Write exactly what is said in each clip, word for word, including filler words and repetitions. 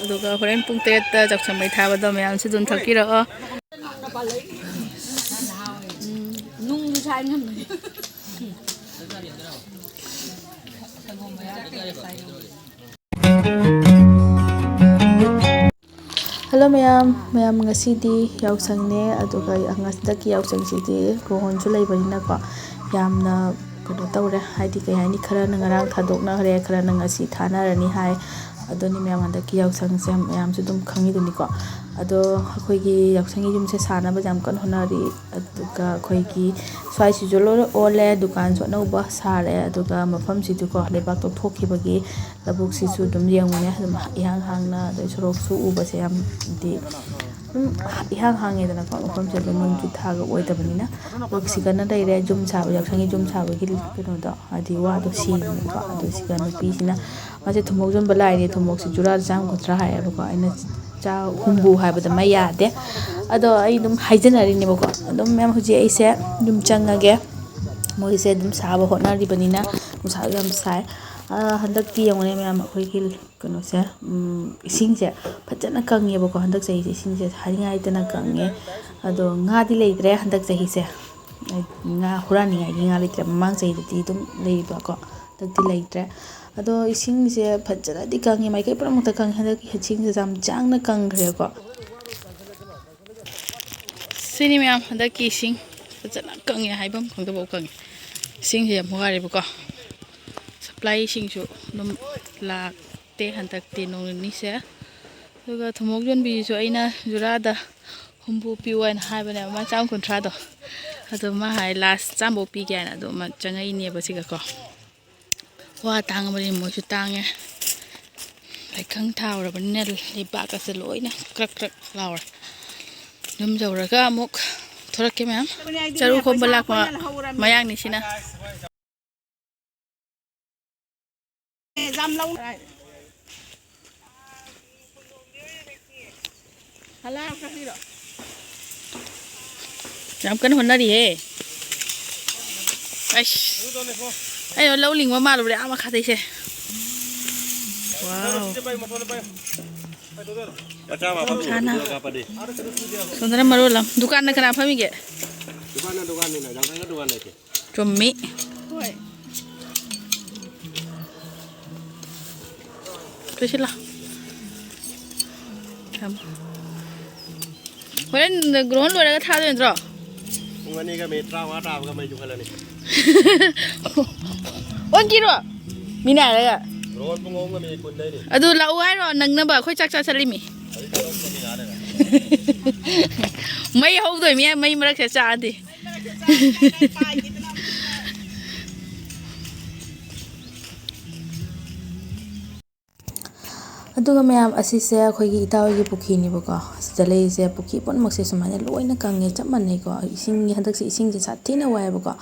ꯑꯗꯨꯒ ꯍꯣꯔꯦꯟ ꯄꯨꯡ ꯇꯔꯦꯠꯇ ꯆꯥꯛꯁꯪ ꯃꯩ ꯊꯥꯕꯗꯣ ꯃꯌꯥꯝꯁꯨ ꯑꯗꯨꯝ ꯊꯛꯄꯤꯔꯛꯑꯣ꯫ ꯅꯨꯡꯁꯨ ꯁꯥꯏ ꯉꯝꯕꯅꯤ꯫ ꯍꯜꯂꯣ ꯃꯌꯥꯝ, ꯃꯌꯥꯝ ꯉꯁꯤꯗꯤ ꯌꯥꯎꯁꯪꯅꯦ, ꯑꯗꯨꯒ ꯍꯟꯗꯛꯀꯤ ꯌꯥꯎꯁꯪꯁꯤꯗꯤ ꯂꯨꯍꯣꯡꯁꯨ ꯂꯩꯕꯅꯤꯅꯀꯣ, ꯌꯥꯝꯅ ꯀꯩꯅꯣ ꯇꯧꯔꯦ, ꯍꯥꯏꯗꯤ ꯀꯩ ꯍꯥꯏꯅꯤ, ꯈꯔꯅ ꯉꯔꯥꯡ ꯊꯥꯗꯣꯛꯅꯈ꯭ꯔꯦ, ꯈꯔꯅ ꯉꯁꯤ ꯊꯥꯅꯔꯅꯤ ꯍꯥꯏ꯫ ꯑꯗꯨꯅꯤ ꯃꯌꯥꯝ, ꯍꯟꯗꯛꯀꯤ ꯌꯥꯎꯁꯪꯁꯦ ꯃꯌꯥꯝꯁꯨ ꯑꯗꯨꯝ ꯈꯪꯉꯤꯗꯨꯅꯤꯀꯣ꯫ ꯑꯗꯣ ꯑꯩꯈꯣꯏꯒꯤ ꯌꯥꯎꯁꯪꯒꯤ ꯌꯨꯝꯁꯦ ꯁꯥꯅꯕꯁꯦ ꯌꯥꯝ ꯀꯟꯅ ꯍꯣꯠꯅꯔꯤ꯫ ꯑꯗꯨꯒ ꯑꯩꯈꯣꯏꯒꯤ ꯁ꯭ꯋꯥꯏꯁꯤꯁꯨ ꯂꯣꯏꯅ ꯑꯣꯜꯂꯦ, ꯗꯨꯀꯥꯟꯁꯨ ꯑꯅꯧꯕ ꯁꯥꯔꯦ꯫ ꯑꯗꯨꯒ ꯃꯐꯝꯁꯤꯗꯤꯀꯣ, ꯂꯩꯕꯥꯛ ꯇꯧꯊꯣꯛꯈꯤꯕꯒꯤ ꯂꯧꯕꯨꯛꯁꯤꯁꯨ ꯑꯗꯨꯝ ꯌꯦꯡꯉꯨꯅꯦ, ꯑꯗꯨꯝ ꯏꯍꯥꯡ ꯍꯥꯡꯅ, ꯑꯗꯩ ꯁꯣꯔꯣꯛꯁꯨ ꯎꯕꯁꯦ ꯌꯥꯝꯗꯤ ꯑꯗꯨꯝ ꯏꯍꯥꯡ ꯍꯥꯡꯉꯦꯗꯅꯀꯣ꯫ ꯃꯐꯝꯁꯦ ꯑꯗꯨꯝ ꯅꯣꯡꯖꯨ ꯊꯥꯒ ꯑꯣꯏꯗꯕꯅꯤꯅ꯫ ꯂꯧꯕꯨꯛꯁꯤꯒꯅ ꯂꯩꯔꯦ, ꯌꯨꯝ ꯁꯥꯕ, ꯌꯥꯎꯁꯪꯒꯤ ꯌꯨꯝ ꯁꯥꯕꯒꯤ ꯀꯩꯅꯣꯗꯣ, ꯍꯥꯏꯗꯤ ꯋꯥꯗꯣ ꯁꯤꯅꯦꯕꯀꯣ꯫ ꯑꯗꯨ ꯁꯤꯒ ꯅꯨꯄꯤꯁꯤꯅ, ꯃꯥꯁꯦ ꯊꯨꯝꯃꯣꯛ ꯌꯣꯟꯕ ꯂꯥꯛꯏꯅꯦ, ꯊꯨꯝꯃꯣꯛꯁꯦ ꯖꯨꯔꯥꯗ ꯆꯥꯝ ꯀꯨꯟꯊ꯭ꯔꯥ ꯍꯥꯏꯌꯦꯕꯀꯣ꯫ ꯑꯩꯅ ꯆꯥ ꯍꯨꯝꯐꯨ ꯍꯥꯏꯕꯗ ꯃꯥ ꯌꯥꯗꯦ꯫ ꯑꯗꯣ ꯑꯩ ꯑꯗꯨꯝ ꯍꯥꯏꯖꯟꯅꯔꯤꯅꯦꯕꯀꯣ꯫ ꯑꯗꯨꯝ ꯃꯌꯥꯝ, ꯍꯧꯖꯤꯛ ꯑꯩꯁꯦ ꯑꯗꯨꯝ ꯆꯪꯉꯒꯦ꯫ ꯃꯣꯏꯁꯦ ꯑꯗꯨꯝ ꯁꯥꯕ ꯍꯣꯠꯅꯔꯤꯕꯅꯤꯅ ꯅꯨꯡꯁꯥꯁꯨ ꯌꯥꯝ ꯁꯥꯏ꯫ ꯑꯥ, ꯍꯟꯗꯛꯇꯤ ꯌꯦꯡꯉꯨꯅꯦ ꯃꯌꯥꯝ, ꯑꯩꯈꯣꯏꯒꯤ ꯀꯩꯅꯣꯁꯦ, ꯎꯝ, ꯏꯁꯤꯡꯁꯦ ꯐꯖꯅ ꯀꯪꯉꯦꯕꯀꯣ꯫ ꯍꯟꯗꯛ ꯆꯍꯤꯁꯦ ꯏꯁꯤꯡꯁꯦ ꯍꯥꯏꯅꯤꯡꯉꯥꯏ ꯂꯩꯇꯅ ꯀꯪꯉꯦ꯫ ꯑꯗꯣ ꯉꯥꯗꯤ ꯂꯩꯇ꯭ꯔꯦ ꯍꯟꯗꯛ ꯆꯍꯤꯁꯦ꯫ ꯉꯥ ꯍꯨꯔꯥꯟꯅꯤꯡꯉꯥꯏꯒꯤ ꯉꯥ ꯂꯩꯇ꯭ꯔꯦ꯫ ꯃꯃꯥꯡ ꯆꯍꯤꯗꯗꯤ ꯑꯗꯨꯝ ꯂꯩꯕꯀꯣ, ꯍꯟꯗꯛꯇꯤ ꯂꯩꯇ꯭ꯔꯦ꯫ ꯑꯗꯣ ꯏꯁꯤꯡꯁꯦ ꯐꯖꯅꯗꯤ ꯀꯪꯉꯦ, ꯃꯥꯏꯀꯩ ꯄꯨꯝꯅꯃꯛꯇ ꯀꯪꯉꯦ꯫ ꯍꯟꯗꯛꯀꯤ ꯏꯁꯤꯡꯁꯦ ꯌꯥꯝ ꯆꯥꯡꯅ ꯀꯪꯈ꯭ꯔꯦꯀꯣ꯫ ꯁꯤꯅꯤ ꯃꯌꯥꯝ, ꯍꯟꯗꯛꯀꯤ ꯏꯁꯤꯡ ꯐꯖꯅ ꯀꯪꯉꯦ, ꯍꯥꯏꯐꯝ ꯈꯪꯗꯕ ꯀꯪꯉꯦ꯫ ꯏꯁꯤꯡꯁꯦ ꯌꯥꯝ ꯋꯥꯔꯦꯕꯀꯣ꯫ ꯁꯄ꯭ꯂꯥꯏ ꯏꯁꯤꯡꯁꯨ ꯑꯗꯨꯝ ꯂꯥꯛꯇꯦ ꯍꯟꯗꯛꯇꯤ ꯅꯣꯡ ꯅꯤꯅꯤꯁꯦ꯫ ꯑꯗꯨꯒ ꯊꯨꯝꯃꯣꯛ ꯌꯣꯟꯕꯤꯁꯤꯁꯨ ꯑꯩꯅ ꯖꯨꯔꯥꯗ ꯍꯨꯝꯐꯨ ꯄꯤꯌꯨ ꯍꯥꯏꯅ ꯍꯥꯏꯕꯅꯦꯕ, ꯃꯥ ꯆꯥꯝ ꯀꯨꯟꯊ꯭ꯔꯥꯗꯣ꯫ ꯑꯗꯣ ꯃꯥ ꯍꯥꯏ, "ꯂꯥꯁ ꯆꯥꯝꯐꯧ ꯄꯤꯒꯦ" ꯍꯥꯏꯅ꯫ ꯑꯗꯣ ꯃꯥ ꯆꯪꯉꯛꯏꯅꯦꯕ ꯁꯤꯒꯀꯣ꯫ ꯋꯥ ꯇꯥꯡꯉꯕꯅꯤꯅ ꯃꯣꯏꯁꯨ ꯇꯥꯡꯉꯦ꯫ ꯂꯩꯈꯪ ꯊꯥꯔꯨꯔꯕꯅꯤꯅ ꯂꯩꯕꯥꯛꯀꯁꯦ ꯂꯣꯏꯅ ꯀ꯭ꯔꯛ ꯀ꯭ꯔꯛ ꯂꯥꯎꯔꯦ꯫ ꯌꯨꯝ ꯌꯧꯔꯒ ꯑꯃꯨꯛ ꯊꯣꯔꯛꯀꯦ ꯃꯌꯥꯝ꯫ ꯆꯔꯨ ꯈꯣꯝꯕ ꯂꯥꯛꯄ ꯃꯌꯥꯡꯅꯤ ꯁꯤꯅ꯫ ꯌꯥꯝ ꯀꯟꯅ ꯍꯣꯠꯅꯔꯤꯍꯦ꯫ ꯑꯩꯁ, ꯑꯩ ꯂꯧ ꯂꯤꯡꯕ ꯃꯥꯜꯂꯨꯔꯦ ꯑꯥ ꯃꯈꯥꯗꯩꯁꯦ꯫ ꯃꯆꯥ ꯑꯃ ꯐꯝꯃꯤ, ꯁꯥꯅ꯫ ꯚꯤꯗꯤꯑꯣ ꯀꯥꯞꯄꯗꯤ꯫ ꯁꯣꯝꯗꯅ ꯃꯔꯣꯜ ꯑꯃ꯫ ꯗꯨꯀꯥꯟꯗ ꯀꯅꯥ ꯐꯝꯃꯤꯒꯦ? ꯗꯨꯀꯥꯟꯗ, ꯗꯨꯀꯥꯟꯅꯤꯅ, ꯌꯥꯝ ꯐꯖꯅ ꯗꯨꯀꯥꯟ ꯂꯩꯇꯦ꯫ ꯆꯨꯝꯃꯤ꯫ ꯍꯣꯏ꯫ ꯂꯣꯏꯁꯤꯜꯂꯣ꯫ ꯊꯝꯃꯣ꯫ ꯍꯣꯔꯦꯟ ꯒ꯭ꯔꯣꯍꯣꯟ ꯂꯣꯏꯔꯒ ꯊꯥꯗꯣꯏ ꯅꯠꯇ꯭ꯔꯣ? ꯄꯨꯡ ꯑꯅꯤꯒ ꯃꯤꯅꯤꯠ ꯇꯔꯥꯃꯉꯥ ꯇꯥꯕꯒ ꯃꯩꯁꯨ ꯈꯜꯂꯅꯤ꯫ ꯑꯣꯟꯈꯤꯔꯣ? ꯃꯤꯅ ꯍꯥꯏꯔꯒ꯫ ꯒ꯭ꯔꯣꯍꯣꯟ ꯄꯨꯡ ꯑꯍꯨꯝꯒ ꯃꯤꯅꯤꯠ ꯀꯨꯟꯗꯩꯅꯤ꯫ ꯑꯗꯨ ꯂꯥꯛꯎ ꯍꯥꯏꯔꯣ? ꯅꯪꯅꯕ ꯑꯩꯈꯣꯏ ꯆꯥꯛ ꯆꯥ ꯆꯠꯂꯤꯃꯤ꯫ ꯃꯩ ꯍꯧꯗꯣꯏꯃꯤ, ꯃꯩ ꯃꯔꯛꯁꯤꯗ ꯆꯥꯛꯑꯗꯤ꯫ ꯑꯗꯨꯒ ꯃꯌꯥꯝ, ꯑꯁꯤꯁꯦ ꯑꯩꯈꯣꯏꯒꯤ ꯏꯇꯥ ꯍꯣꯏꯒꯤ ꯄꯨꯈ꯭ꯔꯤꯅꯦꯕꯀꯣ꯫ ꯑꯁꯤꯗ ꯂꯩꯔꯤꯁꯦ ꯄꯨꯈ꯭ꯔꯤ ꯄꯨꯝꯅꯃꯛꯁꯦ ꯁꯨꯃꯥꯏꯅ ꯂꯣꯏꯅ ꯀꯪꯉꯦ, ꯆꯞ ꯃꯥꯟꯅꯩꯀꯣ꯫ ꯏꯁꯤꯡꯒꯤ, ꯍꯟꯗꯛꯁꯦ ꯏꯁꯤꯡꯁꯦ ꯁꯥꯊꯤꯅ ꯋꯥꯏꯑꯦꯕꯀꯣ꯫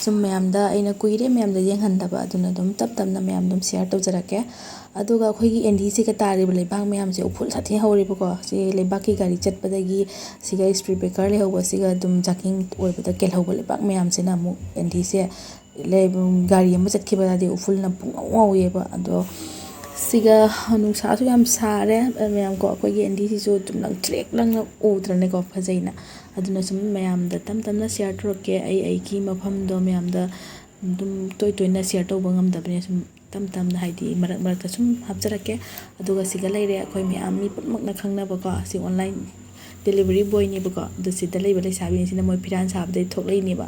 ꯁꯨꯝ ꯃꯌꯥꯝꯗ ꯑꯩꯅ ꯀꯨꯏꯔꯦ ꯃꯌꯥꯝꯗ ꯌꯦꯡꯍꯟꯗꯕ, ꯑꯗꯨꯅ ꯑꯗꯨꯝ ꯇꯞ ꯇꯞꯅ ꯃꯌꯥꯝ ꯑꯗꯨꯝ ꯁꯤꯌꯔ ꯇꯧꯖꯔꯛꯀꯦ꯫ ꯑꯗꯨꯒ ꯑꯩꯈꯣꯏꯒꯤ ꯑꯦꯟꯗꯤꯁꯤꯒ ꯇꯥꯔꯤꯕ ꯂꯩꯕꯥꯛ ꯃꯌꯥꯝꯁꯦ ꯎꯐꯨꯜ ꯁꯥꯊꯤꯅ ꯍꯧꯔꯦꯕꯀꯣ꯫ ꯁꯤ ꯂꯩꯕꯥꯛꯀꯤ ꯒꯥꯔꯤ ꯆꯠꯄꯗꯒꯤ ꯁꯤꯒ ꯏꯁꯄꯤꯠ ꯕ꯭ꯔꯦꯀꯔ ꯂꯩꯍꯧꯕꯁꯤꯒ ꯑꯗꯨꯝ ꯖꯥꯀꯤꯡ ꯑꯣꯏꯕꯗ ꯀꯦꯜꯍꯧꯕ ꯂꯩꯕꯥꯛ ꯃꯌꯥꯝꯁꯤꯅ ꯑꯃꯨꯛ ꯑꯦꯟꯗꯤꯁꯦ ꯂꯩ-, ꯒꯥꯔꯤ ꯑꯃ ꯆꯠꯈꯤꯕꯗꯗꯤ ꯎꯐꯨꯜꯅ ꯄꯨꯡꯉꯧ ꯉꯧꯋꯦꯕ꯫ ꯑꯗꯣ ꯁꯤꯒ ꯅꯨꯡꯁꯥꯁꯨ ꯌꯥꯝ ꯁꯥꯔꯦ, ꯃꯌꯥꯝ ꯀꯣ, ꯑꯩꯈꯣꯏꯒꯤ ꯑꯦꯟꯗꯤꯁꯤꯁꯨ ꯑꯗꯨꯝ ꯂꯪꯇ꯭ꯔꯤꯛ ꯂꯪꯅ ꯎꯗ꯭ꯔꯅꯦꯀꯣ, ꯐꯖꯩꯅ꯫ ꯑꯗꯨꯅ ꯁꯨꯝ ꯃꯌꯥꯝꯗ ꯇꯞ ꯇꯞꯅ ꯁꯤꯌꯔ ꯇꯧꯔꯛꯀꯦ꯫ ꯑꯩ ꯑꯩꯒꯤ ꯃꯐꯝꯗꯣ ꯃꯌꯥꯝꯗ ꯑꯗꯨꯝ ꯇꯣꯏ ꯇꯣꯏꯅ ꯁꯤꯌꯔ ꯇꯧꯕ ꯉꯝꯗꯕꯅꯤꯅ ꯁꯨꯝ ꯇꯞ ꯇꯞꯅ, ꯍꯥꯏꯗꯤ ꯃꯔꯛ ꯃꯔꯛꯇ ꯁꯨꯝ ꯍꯥꯞꯆꯔꯛꯀꯦ꯫ ꯑꯗꯨꯒ ꯁꯤꯒ ꯂꯩꯔꯦ ꯑꯩꯈꯣꯏ ꯃꯌꯥꯝ ꯃꯤ ꯄꯨꯝꯅꯃꯛꯅ ꯈꯪꯅꯕꯀꯣ, ꯁꯤ ꯑꯣꯟꯂꯥꯏꯟ ꯗꯦꯂꯤꯚꯔꯤ ꯕꯣꯏꯅꯦꯕꯀꯣ꯫ ꯑꯗꯣ ꯁꯤꯗ ꯂꯩꯕ ꯂꯩꯁꯥꯕꯤꯁꯤꯅ ꯃꯣꯏ ꯐꯤꯔꯥꯟ ꯁꯥꯕꯗꯩ ꯊꯣꯛꯂꯛꯏꯅꯦꯕ꯫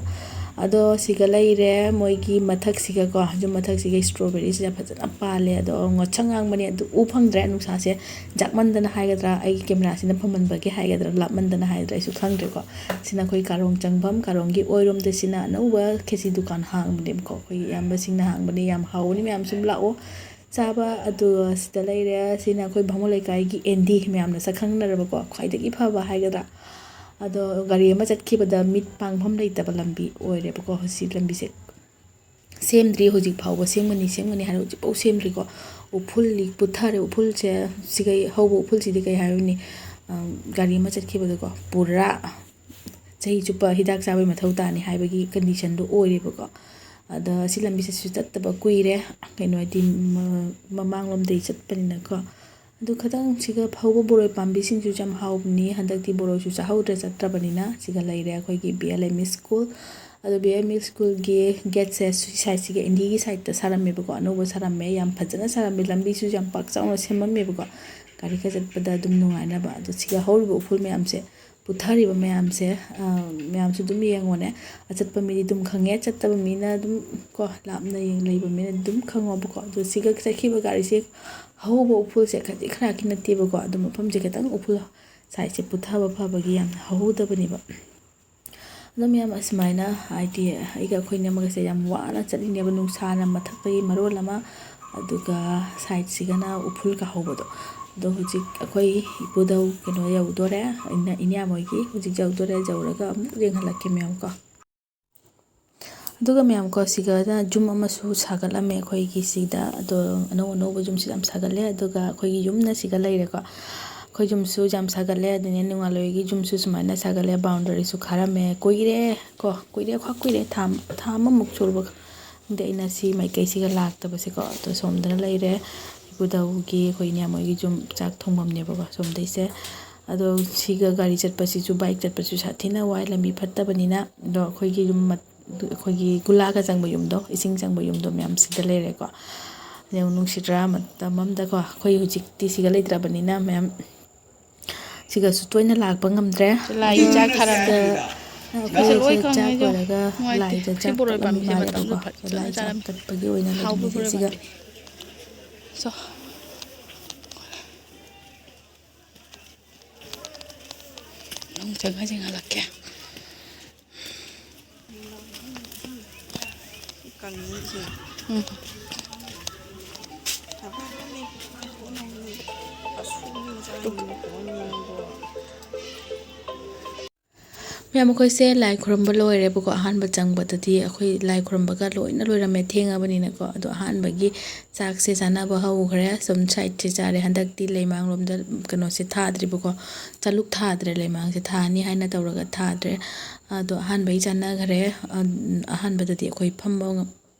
ꯑꯗꯣ ꯁꯤꯒ ꯂꯩꯔꯦ ꯃꯣꯏꯒꯤ ꯃꯊꯛꯁꯤꯒꯀꯣ, ꯌꯨꯝ ꯃꯊꯛꯁꯤꯒ ꯏꯁꯇ꯭ꯔꯣꯕꯦꯔꯤꯁꯤꯗ ꯐꯖꯅ ꯄꯥꯜꯂꯦ꯫ ꯑꯗꯣ ꯉꯣꯠꯁꯪ ꯉꯥꯡꯕꯅꯦ, ꯑꯗꯨ ꯎ ꯐꯪꯗ꯭ꯔꯦ, ꯅꯨꯡꯁꯥꯁꯦ ꯖꯥꯛꯃꯟꯗꯅ ꯍꯥꯏꯒꯗ꯭ꯔꯥ, ꯑꯩꯒꯤ ꯀꯦꯃꯦꯔꯥꯁꯤꯅ ꯐꯝꯃꯟꯕꯒꯤ ꯍꯥꯏꯒꯗ꯭ꯔꯥ, ꯂꯥꯞꯃꯟꯗꯅ ꯍꯥꯏꯒꯗ꯭ꯔꯥ, ꯑꯩꯁꯨ ꯈꯪꯗ꯭ꯔꯦꯀꯣ꯫ ꯁꯤꯅ ꯑꯩꯈꯣꯏ ꯀꯥꯔꯣꯡ ꯆꯪꯐꯝ, ꯀꯥꯔꯣꯡꯒꯤ ꯑꯣꯏꯔꯣꯝꯗ ꯁꯤꯅ ꯑꯅꯧꯕ ꯈꯦꯆꯤ ꯗꯨꯀꯥꯟ ꯍꯥꯡꯕꯅꯦꯕꯀꯣ꯫ ꯑꯩꯈꯣꯏꯒꯤ ꯏꯌꯥꯝꯕꯁꯤꯡꯅ ꯍꯥꯡꯕꯅꯦ, ꯌꯥꯝ ꯍꯥꯎꯕꯅꯤ, ꯃꯌꯥꯝ ꯁꯨꯝ ꯂꯥꯛꯑꯣ ꯆꯥꯕ꯫ ꯑꯗꯨꯒ ꯁꯤꯗ ꯂꯩꯔꯦ, ꯁꯤꯅ ꯑꯩꯈꯣꯏ ꯚꯥꯃꯣꯟ ꯂꯩꯀꯥꯏꯒꯤ ꯑꯦꯟꯗꯤ, ꯃꯌꯥꯝꯅ ꯁꯛ ꯈꯪꯅꯔꯕꯀꯣ, ꯈ꯭ꯋꯥꯏꯗꯒꯤ ꯐꯕ ꯍꯥꯏꯒꯗ꯭ꯔꯥ꯫ ꯑꯗꯣ ꯒꯥꯔꯤ ꯑꯃ ꯆꯠꯈꯤꯕꯗ ꯃꯤꯠ ꯄꯥꯡꯐꯝ ꯂꯩꯇꯕ ꯂꯝꯕꯤ ꯑꯣꯏꯔꯦꯕꯀꯣ ꯍꯧꯖꯤꯛ ꯂꯝꯕꯤꯁꯦ꯫ ꯁꯦꯝꯗ꯭ꯔꯤ, ꯍꯧꯖꯤꯛ ꯐꯥꯎꯕ ꯁꯦꯝꯒꯅꯤ, ꯁꯦꯝꯒꯅꯤ ꯍꯥꯏꯔ ꯍꯧꯖꯤꯛꯐꯥꯎ ꯁꯦꯝꯗ꯭ꯔꯤꯀꯣ꯫ ꯎꯐꯨꯜꯂꯤ ꯄꯨꯊꯔꯦ, ꯎꯐꯨꯜꯁꯦ ꯁꯤꯒꯩ ꯍꯧꯕ ꯎꯐꯨꯜꯁꯤꯗꯤ ꯀꯩ ꯍꯥꯏꯔꯨꯅꯤ? ꯑꯝ, ꯒꯥꯔꯤ ꯑꯃ ꯆꯠꯈꯤꯕꯗꯀꯣ ꯄꯨꯔꯥ ꯆꯍꯤ ꯆꯨꯞꯄ ꯍꯤꯗꯥꯛ ꯆꯥꯕꯩ ꯃꯊꯧ ꯇꯥꯅꯤ ꯍꯥꯏꯕꯒꯤ ꯀꯟꯗꯤꯁꯟꯗꯣ ꯑꯣꯏꯔꯦꯕꯀꯣ꯫ ꯑꯗ ꯁꯤ ꯂꯝꯕꯤꯁꯤꯁꯨ ꯆꯠꯇꯕ ꯀꯨꯏꯔꯦ, ꯀꯩꯅꯣ ꯍꯥꯏꯗꯤ ꯃ-, ꯃꯃꯥꯡꯂꯣꯝꯗꯒꯤ ꯆꯠꯄꯅꯤꯅꯀꯣ꯫ ꯑꯗꯨ ꯈꯇꯪ ꯁꯤꯒ ꯍꯧꯕ ꯕꯣꯔꯣꯏ ꯄꯥꯝꯕꯤꯁꯤꯡꯁꯤꯁꯨ ꯌꯥꯝ ꯍꯥꯎꯕꯅꯤ꯫ ꯍꯟꯗꯛꯇꯤ ꯕꯣꯔꯣꯏꯁꯨ ꯆꯥꯍꯧꯗ꯭ꯔꯦ ꯆꯠꯇ꯭ꯔꯕꯅꯤꯅ꯫ ꯁꯤꯒ ꯂꯩꯔꯦ ꯑꯩꯈꯣꯏꯒꯤ B L M E school. ꯑꯗꯣ ꯕꯤ ꯑꯦꯜ ꯑꯦꯝ ꯏ ꯁ꯭ꯀꯨꯜꯒꯤ ꯒꯦꯠꯁꯦ ꯁꯤ ꯁꯥꯏꯠꯁꯤꯒ, ꯏꯟꯗꯤꯒꯤ ꯁꯥꯏꯠꯇ ꯁꯥꯔꯝꯃꯦꯕꯀꯣ, ꯑꯅꯧꯕ ꯁꯥꯔꯝꯃꯦ, ꯌꯥꯝ ꯐꯖꯅ ꯁꯥꯔꯝꯃꯦ, ꯂꯝꯕꯤꯁꯨ ꯌꯥꯝ ꯄꯥꯛ ꯆꯥꯎꯅ ꯁꯦꯝꯃꯝꯃꯦꯕꯀꯣ, ꯒꯥꯔꯤꯒ ꯆꯠꯄꯗ ꯑꯗꯨꯝ ꯅꯨꯡꯉꯥꯏꯅꯕ꯫ ꯑꯗꯣ ꯁꯤꯒ ꯍꯧꯔꯤꯕ ꯎꯐꯨꯜ ꯃꯌꯥꯝꯁꯦ ꯄꯨꯊꯔꯤꯕ ꯃꯌꯥꯝꯁꯦ, ꯑ, ꯃꯌꯥꯝꯁꯨ ꯑꯗꯨꯝ ꯌꯦꯡꯉꯣꯅꯦ꯫ ꯑꯆꯠꯄ ꯃꯤꯗꯤ ꯑꯗꯨꯝ ꯈꯪꯉꯦ, ꯆꯠꯇꯕ ꯃꯤꯅ ꯑꯗꯨꯝ ꯀꯣ, ꯂꯥꯞꯅ ꯌꯦꯡ-, ꯂꯩꯕ ꯃꯤꯅ ꯑꯗꯨꯝ ꯈꯪꯉꯣꯕꯀꯣ꯫ ꯑꯗꯣ ꯁꯤꯒ ꯆꯠꯈꯤꯕ ꯒꯥꯔꯤꯁꯦ ꯍꯧꯕ ꯎꯐꯨꯜꯁꯦ ꯈꯖꯤꯛ ꯈꯔꯥꯛꯀꯤ ꯅꯠꯇꯦꯕꯀꯣ, ꯑꯗꯨꯝ ꯃꯐꯝꯁꯦ ꯈꯤꯇꯪ ꯎꯐꯨꯜ ꯁꯥꯏꯠꯁꯦ ꯄꯨꯊꯕ ꯐꯕꯒꯤ ꯌꯥꯝꯅ ꯍꯧꯍꯧꯗꯕꯅꯦꯕ꯫ ꯑꯗꯣ ꯃꯌꯥꯝ ꯑꯁꯨꯃꯥꯏꯅ ꯍꯥꯏꯗꯤ ꯑꯩꯒ ꯑꯩꯈꯣꯏ ꯏꯅꯝꯃꯒꯁꯦ ꯌꯥꯝ ꯋꯥꯅ ꯆꯠꯂꯤꯅꯦꯕ, ꯅꯨꯡꯁꯥꯅ ꯃꯊꯛꯇꯒꯤ ꯃꯔꯣꯜ ꯑꯃ, ꯑꯗꯨꯒ ꯁꯥꯏꯠꯁꯤꯒꯅ ꯎꯐꯨꯜ ꯀꯥꯍꯧꯕꯗꯣ꯫ ꯑꯗꯣ ꯍꯧꯖꯤꯛ ꯑꯩꯈꯣꯏ ꯏꯄꯨꯗꯧ ꯀꯩꯅꯣ ꯌꯧꯗꯣꯔꯦ, ꯏꯅ-, ꯏꯅꯦ ꯃꯣꯏꯒꯤ ꯍꯧꯖꯤꯛ ꯌꯧꯗꯣꯔꯦ, ꯌꯧꯔꯒ ꯑꯃꯨꯛ ꯌꯦꯡꯍꯜꯂꯛꯀꯦ ꯃꯌꯥꯝ ꯀꯣ꯫ ꯑꯗꯨꯒ ꯃꯌꯥꯝ ꯀꯣ, ꯁꯤꯒꯅ ꯌꯨꯝ ꯑꯃꯁꯨ ꯁꯥꯒꯠꯂꯝꯃꯦ ꯑꯩꯈꯣꯏꯒꯤ ꯁꯤꯗ꯫ ꯑꯗꯣ ꯑꯅꯧ ꯑꯅꯧꯕ ꯌꯨꯝꯁꯨ ꯌꯥꯝ ꯁꯥꯒꯠꯂꯦ꯫ ꯑꯗꯨꯒ ꯑꯩꯈꯣꯏꯒꯤ ꯌꯨꯝꯅ ꯁꯤꯒ ꯂꯩꯔꯦꯀꯣ꯫ ꯑꯩꯈꯣꯏ ꯌꯨꯝꯁꯨ ꯌꯥꯝ ꯁꯥꯒꯠꯂꯦ꯫ ꯑꯗꯨꯅꯦ ꯅꯣꯡꯉꯥꯜꯂꯣꯏꯒꯤ ꯌꯨꯝꯁꯨ ꯁꯨꯃꯥꯏꯅ ꯁꯥꯒꯠꯂꯦ꯫ ꯕꯥꯎꯟꯗꯔꯤꯁꯨ ꯈꯥꯔꯝꯃꯦ꯫ ꯀꯨꯏꯔꯦ ꯀꯣ, ꯀꯨꯏꯔꯦ, ꯈ꯭ꯋꯥꯏ ꯀꯨꯏꯔꯦ꯫ ꯊꯥ, ꯊꯥ ꯑꯃꯃꯨꯛ ꯁꯨꯔꯕ ꯈꯪꯗꯦ ꯑꯩꯅ ꯁꯤ ꯃꯥꯏꯀꯩꯁꯤꯒ ꯂꯥꯛꯇꯕꯁꯦꯀꯣ꯫ ꯑꯗꯣ ꯁꯣꯝꯗꯅ ꯂꯩꯔꯦ ꯏꯄꯨꯗꯧꯒꯤ, ꯑꯩꯈꯣꯏ ꯏꯅꯦ ꯃꯣꯏꯒꯤ ꯌꯨꯝ ꯆꯥꯛ ꯊꯣꯡꯐꯝꯅꯦꯕꯀꯣ ꯁꯣꯝꯗꯩꯁꯦ꯫ ꯑꯗꯣ ꯁꯤꯒ ꯒꯥꯔꯤ ꯆꯠꯄꯁꯤꯁꯨ, ꯕꯥꯏꯛ ꯆꯠꯄꯁꯨ ꯁꯥꯊꯤꯅ ꯋꯥꯏ, ꯂꯝꯕꯤ ꯐꯠꯇꯕꯅꯤꯅ꯫ ꯑꯗꯣ ꯑꯩꯈꯣꯏꯒꯤ ꯌꯨꯝ ꯃꯠ-, ꯑꯩꯈꯣꯏꯒꯤ ꯒꯨꯂꯥꯒ ꯆꯪꯕ ꯌꯨꯝꯗꯣ, ꯏꯁꯤꯡ ꯆꯪꯕ ꯌꯨꯝꯗꯣ ꯃꯌꯥꯝ ꯁꯤꯗ ꯂꯩꯔꯦꯀꯣ꯫ ꯌꯦꯡꯉꯨ, ꯅꯨꯡꯁꯤꯗ꯭ꯔꯥ? ꯃꯇꯝ ꯑꯃꯗꯀꯣ, ꯑꯩꯈꯣꯏ ꯍꯧꯖꯤꯛꯇꯤ ꯁꯤꯒ ꯂꯩꯇ꯭ꯔꯕꯅꯤꯅ ꯃꯌꯥꯝ ꯁꯤꯒꯁꯨ ꯇꯣꯏꯅ ꯂꯥꯛꯄ ꯉꯝꯗ꯭ꯔꯦ꯫ ꯂꯥꯏꯒꯤ ꯆꯥꯛ ꯊꯥꯔꯝꯃꯦ꯫ ꯁꯤꯗ ꯑꯩꯈꯣꯏꯁꯦ ꯂꯣꯏ ꯆꯥꯛ ꯀꯪꯉꯦ, ꯂꯣꯏꯔꯒ ꯅꯨꯡꯉꯥꯏꯇꯦ꯫ ꯂꯥꯏꯗ ꯁꯤ ꯆꯥꯛ ꯕꯣꯔꯣꯏ ꯀꯠꯂꯝꯕ ꯄꯥꯝꯕꯤꯁꯦ ꯃꯥꯜꯂꯦꯕꯀꯣ꯫ ꯃꯇꯝꯗ ꯐꯖꯅ ꯂꯥꯏ ꯆꯥꯛ ꯆꯥꯔꯝꯃꯦ꯫ ꯀꯠꯄꯒꯤ ꯑꯣꯏꯅ ꯍꯥꯎꯕ ꯂꯩꯔꯝꯃꯤꯁꯦ ꯕꯣꯔꯣꯏ ꯁꯤꯒ꯫ ꯄꯥꯝꯕꯤ꯫ ꯆꯣ꯫ ꯅꯪ ꯆꯪꯉ ꯌꯦꯡꯍꯜꯂꯛꯀꯦ꯫ ꯎꯝ꯫ ꯃꯌꯥꯝ, ꯑꯩꯈꯣꯏꯁꯦ ꯂꯥꯏ ꯈꯨꯔꯨꯝꯕ ꯂꯣꯏꯔꯦꯕꯀꯣ꯫ ꯑꯍꯥꯟꯕ ꯆꯪꯕꯗꯗꯤ ꯑꯩꯈꯣꯏ ꯂꯥꯏ ꯈꯨꯔꯨꯝꯕꯒ ꯂꯣꯏꯅ ꯂꯣꯏꯔꯝꯃꯦ, ꯊꯦꯡꯉꯕꯅꯤꯅꯀꯣ꯫ ꯑꯗꯣ ꯑꯍꯥꯟꯕꯒꯤ ꯆꯥꯛꯁꯦ ꯆꯥꯅꯕ ꯍꯧꯈ꯭ꯔꯦ꯫ ꯁꯨꯝ ꯁꯥꯏꯠꯁꯦ ꯆꯥꯔꯦ꯫ ꯍꯟꯗꯛꯇꯤ ꯂꯩꯃꯥꯡꯂꯣꯝꯗ ꯀꯩꯅꯣꯁꯦ ꯊꯥꯗ꯭ꯔꯤꯕꯀꯣ, ꯆꯥꯂꯨꯛ ꯊꯥꯗ꯭ꯔꯦ꯫ ꯂꯩꯃꯥꯡꯁꯦ ꯊꯥꯅꯤ ꯍꯥꯏꯅ ꯇꯧꯔꯒ ꯊꯥꯗ꯭ꯔꯦ꯫ ꯑꯗꯣ ꯑꯍꯥꯟꯕꯒꯤ ꯆꯥꯅꯈ꯭ꯔꯦ꯫ ꯑ-, ꯑꯍꯥꯟꯕꯗꯗꯤ ꯑꯩꯈꯣꯏ ꯐꯝꯕ ꯉꯝ-,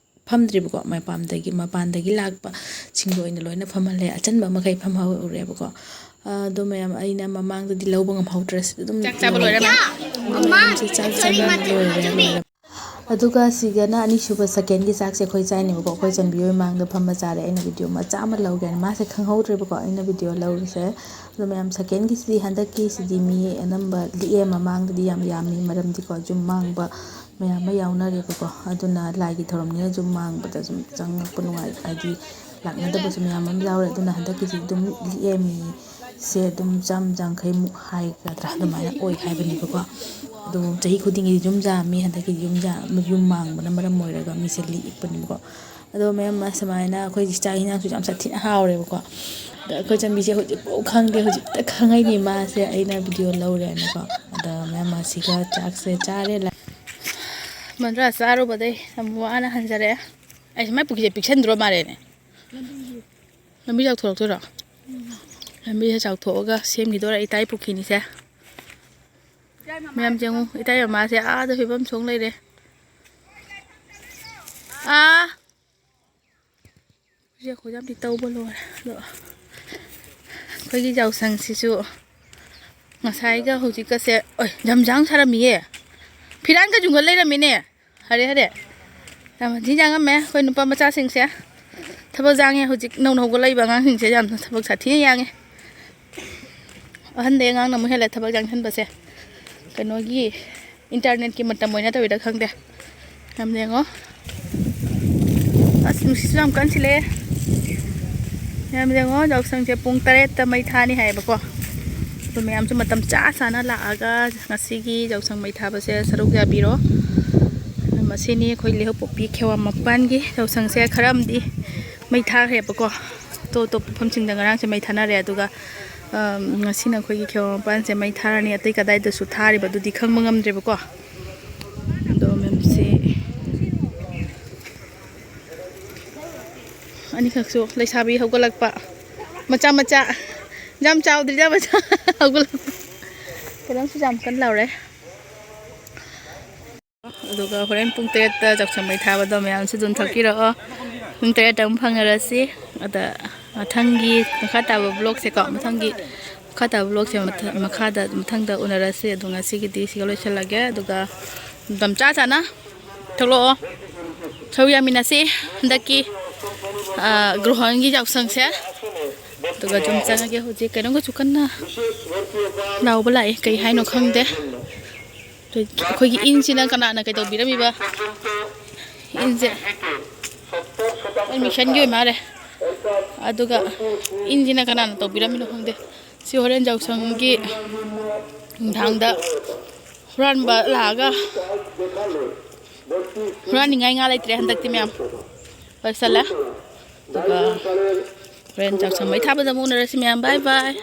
ꯐꯝꯗ꯭ꯔꯤꯕꯀꯣ꯫ ꯃꯄꯥꯟꯗꯒꯤ, ꯃꯄꯥꯟꯗꯒꯤ ꯂꯥꯛꯄꯁꯤꯡꯗꯣ ꯑꯣꯏꯅ ꯂꯣꯏꯅ ꯐꯝꯍꯜꯂꯦ꯫ ꯑꯆꯟꯕ ꯃꯈꯩ ꯐꯝꯍꯧꯔꯦꯕꯀꯣ꯫ ꯑꯗꯣ ꯃꯌꯥꯝ, ꯑꯩꯅ ꯃꯃꯥꯡꯗꯗꯤ ꯂꯧꯕ ꯉꯝꯍꯧꯗ꯭ꯔꯦ꯫ ꯑꯗꯨꯝ ꯆꯥꯛ ꯆꯥꯕ ꯂꯣꯏꯔꯦ꯫ ꯃꯌꯥꯝꯁꯦ ꯆꯥꯛ ꯆꯥꯕ ꯂꯣꯏꯔꯦ, ꯂꯣꯏꯔꯦ꯫ ꯑꯗꯨꯒ ꯁꯤꯒꯅ ꯑꯅꯤꯁꯨꯕ, ꯁꯦꯀꯦꯟꯒꯤ ꯆꯥꯛꯁꯦ ꯑꯩꯈꯣꯏ ꯆꯥꯏꯅꯦꯕꯀꯣ꯫ ꯑꯩꯈꯣꯏ ꯆꯟꯕꯤ ꯍꯣꯏ ꯃꯥꯡꯗ ꯐꯝꯃ ꯆꯥꯔꯦ꯫ ꯑꯩꯅ ꯚꯤꯗꯤꯑꯣ ꯃꯆꯥ ꯑꯃ ꯂꯧꯒꯦꯅ꯫ ꯃꯥꯁꯦ ꯈꯪꯍꯧꯗ꯭ꯔꯦꯕꯀꯣ ꯑꯩꯅ ꯚꯤꯗꯤꯑꯣ ꯂꯧꯔꯤꯁꯦ꯫ ꯑꯗꯣ ꯃꯌꯥꯝ, ꯁꯦꯀꯦꯟꯒꯤꯁꯤꯗꯤ, ꯍꯟꯗꯛꯀꯤꯁꯤꯗꯤ ꯃꯤ ꯑꯅꯝꯕ ꯂꯤꯛꯑꯦ꯫ ꯃꯃꯥꯡꯗꯗꯤ ꯌꯥꯝ ꯌꯥꯝꯃꯤ, ꯃꯔꯝꯗꯤꯀꯣ ꯌꯨꯝ ꯃꯥꯡꯕ ꯃꯌꯥꯝ ꯑꯃ ꯌꯥꯎꯅꯔꯦꯕꯀꯣ꯫ ꯑꯗꯨꯅ ꯂꯥꯏꯒꯤ ꯊꯧꯔꯝꯅꯤꯅ ꯌꯨꯝ ꯃꯥꯡꯕꯗ ꯁꯨꯝ ꯆꯪꯉꯛꯄ ꯅꯨꯡꯉꯥꯏ, ꯍꯥꯏꯗꯤ ꯂꯥꯛꯅꯗꯕꯁꯨ ꯃꯌꯥꯝ ꯑꯃ ꯌꯥꯎꯔꯦ꯫ ꯑꯗꯨꯅ ꯍꯟꯗꯛꯀꯤꯁꯤ ꯑꯗꯨꯝ ꯂꯤꯛꯑꯦ, ꯃꯤꯁꯦ ꯑꯗꯨꯝ ꯆꯥꯝ ꯌꯥꯡꯈꯩꯃꯨꯛ ꯍꯥꯏꯒꯗ꯭ꯔꯥ, ꯑꯗꯨꯃꯥꯏꯅ ꯑꯣꯏ ꯍꯥꯏꯕꯅꯦꯕꯀꯣ꯫ ꯑꯗꯣ ꯆꯍꯤ ꯈꯨꯗꯤꯡꯒꯤ ꯌꯨꯝ ꯌꯥꯝꯃꯤ, ꯍꯟꯗꯛꯀꯤ ꯌꯨꯝ ꯌꯥꯝ-, ꯌꯨꯝ ꯃꯥꯡꯕꯅ ꯃꯔꯝ ꯑꯣꯏꯔꯒ ꯃꯤꯁꯦ ꯂꯤꯛꯄꯅꯦꯕꯀꯣ꯫ ꯑꯗꯣ ꯃꯌꯥꯝ ꯑꯃ ꯁꯨꯃꯥꯏꯅ ꯑꯩꯈꯣꯏꯒꯤ ꯆꯥꯛ ꯏꯟꯁꯥꯡꯁꯨ ꯌꯥꯝ ꯁꯥꯊꯤꯅ ꯍꯥꯎꯔꯦꯕꯀꯣ꯫ ꯑꯗꯣ ꯑꯩꯈꯣꯏ ꯆꯟꯕꯤꯁꯦ ꯍꯧꯖꯤꯛꯐꯥꯎ ꯈꯪꯗꯦ, ꯍꯧꯖꯤꯛꯇ ꯈꯪꯉꯛꯏꯅꯦ ꯃꯥꯁꯦ ꯑꯩꯅ ꯚꯤꯗꯤꯑꯣ ꯂꯧꯔꯦꯅꯀꯣ꯫ ꯑꯗ ꯃꯌꯥꯝ ꯑꯁꯤꯒ ꯆꯥꯛꯁꯦ ꯆꯥꯔꯦ꯫ ꯃꯟꯗ꯭ꯔꯥ ꯆꯥꯔꯨꯕꯗꯩ ꯌꯥꯝ ꯋꯥꯅ ꯍꯟꯖꯔꯛꯑꯦ꯫ ꯑꯩꯁꯦ ꯃꯥꯏ ꯄꯨꯈ꯭ꯔꯤꯁꯦ ꯄꯤꯛꯁꯟꯗ꯭ꯔꯣ ꯃꯥꯜꯂꯦꯅꯦ꯫ ꯂꯝꯕꯤ ꯆꯥꯎꯊꯣꯔꯛꯇꯣꯏꯔꯣ? ꯂꯝꯕꯤꯁꯦ ꯆꯥꯎꯊꯣꯛꯑꯒ ꯁꯦꯝꯈꯤꯗꯣꯔꯦ ꯏꯇꯥꯏ ꯄꯨꯈ꯭ꯔꯤꯅꯤꯁꯦ꯫ ꯃꯌꯥꯝ ꯌꯦꯡꯉꯨ, ꯏꯇꯥꯏ ꯃꯃꯥꯁꯦ ꯑꯥꯗ ꯐꯤꯕꯝ ꯁꯣꯡ ꯂꯩꯔꯦ꯫ ꯑꯥ꯫ ꯍꯧꯖꯤꯛ ꯑꯩꯈꯣꯏ ꯌꯥꯝꯗꯤ ꯇꯧꯕ ꯂꯣꯏꯔꯦ꯫ ꯑꯗꯣ ꯑꯩꯈꯣꯏꯒꯤ ꯌꯥꯎꯁꯪꯁꯤꯁꯨ ꯉꯁꯥꯏꯒ ꯍꯧꯖꯤꯛꯀꯁꯦ, ꯑꯣꯏ, ꯌꯥꯝ ꯌꯥꯡ ꯁꯥꯔꯝꯃꯤꯌꯦ꯫ ꯐꯤꯔꯥꯟꯒ ꯌꯨꯡꯉ ꯂꯩꯔꯝꯃꯤꯅꯦ꯫ ꯍꯔꯦ, ꯍꯔꯦ꯫ ꯌꯥꯝ ꯊꯤꯅ ꯌꯥꯡꯉꯝꯃꯦ ꯑꯩꯈꯣꯏ ꯅꯨꯄꯥ ꯃꯆꯥꯁꯤꯡꯁꯦ꯫ ꯊꯕꯛ ꯌꯥꯡꯉꯦ ꯍꯧꯖꯤꯛ ꯅꯧꯅ ꯍꯧꯒꯠꯂꯛꯏꯕ ꯑꯉꯥꯡꯁꯤꯡꯁꯦ, ꯌꯥꯝꯅ ꯊꯕꯛ ꯁꯥꯊꯤꯅ ꯌꯥꯡꯉꯦ꯫ ꯑꯍꯟꯗꯩ ꯑꯉꯥꯡꯅ ꯑꯃꯨꯛ ꯍꯦꯜꯂꯦ ꯊꯕꯛ ꯌꯥꯡꯁꯟꯕꯁꯦ꯫ ꯀꯩꯅꯣꯒꯤ ꯏꯟꯇꯔꯅꯦꯠꯀꯤ ꯃꯇꯝ ꯑꯣꯏꯅ ꯇꯧꯔꯤꯔꯥ ꯈꯪꯗꯦ꯫ ꯌꯥꯝ ꯌꯦꯡꯉꯣ꯫ ꯑꯁ, ꯅꯨꯡꯁꯤꯠꯁꯨ ꯌꯥꯝ ꯀꯟ ꯁꯤꯜꯂꯛꯑꯦ꯫ ꯌꯥꯝ ꯌꯦꯡꯉꯣ, ꯌꯥꯎꯁꯪꯁꯦ ꯄꯨꯡ ꯇꯔꯦꯠꯇ ꯃꯩ ꯊꯥꯅꯤ ꯍꯥꯏꯌꯦꯕꯀꯣ꯫ ꯑꯗꯨ ꯃꯌꯥꯝꯁꯨ ꯃꯇꯝ ꯆꯥ ꯆꯥꯅ ꯂꯥꯛꯑꯒ ꯉꯁꯤꯒꯤ ꯌꯥꯎꯁꯪ ꯃꯩ ꯊꯥꯕꯁꯦ ꯁꯔꯨꯛ ꯌꯥꯕꯤꯔꯣ꯫ ꯃꯁꯤꯅꯤ ꯑꯩꯈꯣꯏ ꯂꯩꯍꯧꯄꯣꯛꯄꯤ ꯈꯦꯋꯥ ꯃꯄꯥꯟꯒꯤ ꯌꯥꯎꯁꯪꯁꯦ꯫ ꯈꯔ ꯑꯃꯗꯤ ꯃꯩ ꯊꯥꯈ꯭ꯔꯦꯕꯀꯣ꯫ ꯑꯇꯣꯞ ꯑꯇꯣꯞꯄ ꯃꯐꯝꯁꯤꯡꯗ ꯉꯔꯥꯡꯁꯦ ꯃꯩ ꯊꯥꯅꯔꯦ꯫ ꯑꯗꯨꯒ ꯑꯝ, ꯉꯁꯤꯅ ꯑꯩꯈꯣꯏꯒꯤ ꯈꯦꯋꯥ ꯃꯄꯥꯟꯁꯦ ꯃꯩ ꯊꯥꯔꯅꯤ, ꯑꯇꯩ ꯀꯗꯥꯏꯗꯁꯨ ꯊꯥꯔꯤꯕ ꯑꯗꯨꯗꯤ ꯈꯪꯕ ꯉꯝꯗ꯭ꯔꯦꯕꯀꯣ꯫ ꯑꯗꯣ ꯃꯦꯝꯁꯤ ꯑꯅꯤꯈꯛꯁꯨ ꯂꯩꯁꯥꯕꯤ ꯍꯧꯒꯠꯂꯛꯄ, ꯃꯆꯥ ꯃꯆꯥ, ꯌꯥꯝ ꯆꯥꯎꯗ꯭ꯔꯤꯗ, ꯃꯆꯥ ꯍꯧꯒꯠꯂꯛꯄ꯫ ꯀꯩꯅꯣꯝꯁꯨ ꯌꯥꯝ ꯀꯟꯅ ꯂꯥꯎꯔꯦ꯫ ꯑꯗꯨꯒ ꯍꯣꯔꯦꯟ ꯄꯨꯡ ꯇꯔꯦꯠꯇ ꯆꯥꯛꯁꯪ ꯃꯩ ꯊꯥꯕꯗꯣ ꯃꯌꯥꯝꯁꯨ ꯑꯗꯨꯝ ꯊꯣꯛꯄꯤꯔꯛꯑꯣ꯫ ꯄꯨꯡ ꯇꯔꯦꯠꯇ ꯑꯃꯨꯛ ꯐꯪꯅꯔꯁꯤ꯫ ꯑꯗ ꯃꯊꯪꯒꯤ ꯃꯈꯥ ꯇꯥꯕ ꯕ꯭ꯂꯣꯛꯁꯦꯀꯣ, ꯃꯊꯪꯒꯤ ꯃꯈꯥ ꯇꯥꯕ ꯕ꯭ꯂꯣꯛꯁꯦ ꯃꯊ-, ꯃꯈꯥꯗ ꯃꯊꯪꯗ ꯎꯅꯔꯁꯤ꯫ ꯑꯗꯣ ꯉꯁꯤꯒꯤꯗꯤ ꯁꯤꯒ ꯂꯣꯏꯁꯤꯜꯂꯒꯦ꯫ ꯑꯗꯨꯒ ꯃꯇꯝ ꯆꯥ ꯆꯥꯅ ꯊꯣꯛꯂꯛꯑꯣ, ꯁꯔꯨꯛ ꯌꯥꯃꯤꯟꯅꯁꯤ ꯍꯟꯗꯛꯀꯤ, ꯑ, ꯒ꯭ꯔꯣꯍꯣꯟꯒꯤ ꯌꯥꯎꯁꯪꯁꯦ꯫ ꯑꯗꯨꯒ ꯑꯗꯨꯝ ꯆꯪꯉꯒꯦ꯫ ꯍꯧꯖꯤꯛ ꯀꯩꯅꯣꯝꯒꯁꯨ ꯀꯟꯅ ꯂꯥꯎꯕ ꯂꯥꯛꯑꯦ, ꯀꯩ ꯍꯥꯏꯅꯣ ꯈꯪꯗꯦ꯫ ꯑꯩꯈꯣꯏꯒꯤ ꯏꯟꯁꯤꯅ ꯀꯅꯥꯅ ꯀꯩꯗꯧꯕꯤꯔꯝꯃꯤꯕ? ꯏꯟꯁꯦ ꯑꯦꯗꯃꯤꯁꯟꯒꯤ ꯑꯣꯏ ꯃꯥꯜꯂꯦ꯫ ꯑꯗꯨꯒ ꯏꯟꯁꯤꯅ ꯀꯅꯥꯅ ꯇꯧꯕꯤꯔꯝꯃꯤꯅꯣ ꯈꯪꯗꯦ꯫ ꯁꯤ ꯍꯣꯔꯦꯟ ꯌꯥꯎꯁꯪꯒꯤ ꯅꯨꯡꯗꯥꯡꯗ ꯍꯨꯔꯥꯟꯕ ꯂꯥꯛꯑꯒ ꯍꯨꯔꯥꯟꯅꯤꯡꯉꯥꯏ ꯉꯥ ꯂꯩꯇ꯭ꯔꯦ ꯍꯟꯗꯛꯇꯤ ꯃꯌꯥꯝ꯫ ꯂꯣꯏꯁꯜꯂꯦ꯫ ꯑꯗꯨꯒ ꯍꯣꯔꯦꯟ ꯌꯥꯎꯁꯪ ꯃꯩ ꯊꯥꯕꯗ ꯑꯃꯨꯛ ꯎꯅꯔꯁꯤ ꯃꯌꯥꯝ꯫ ꯕꯥꯏ ꯕꯥꯏ꯫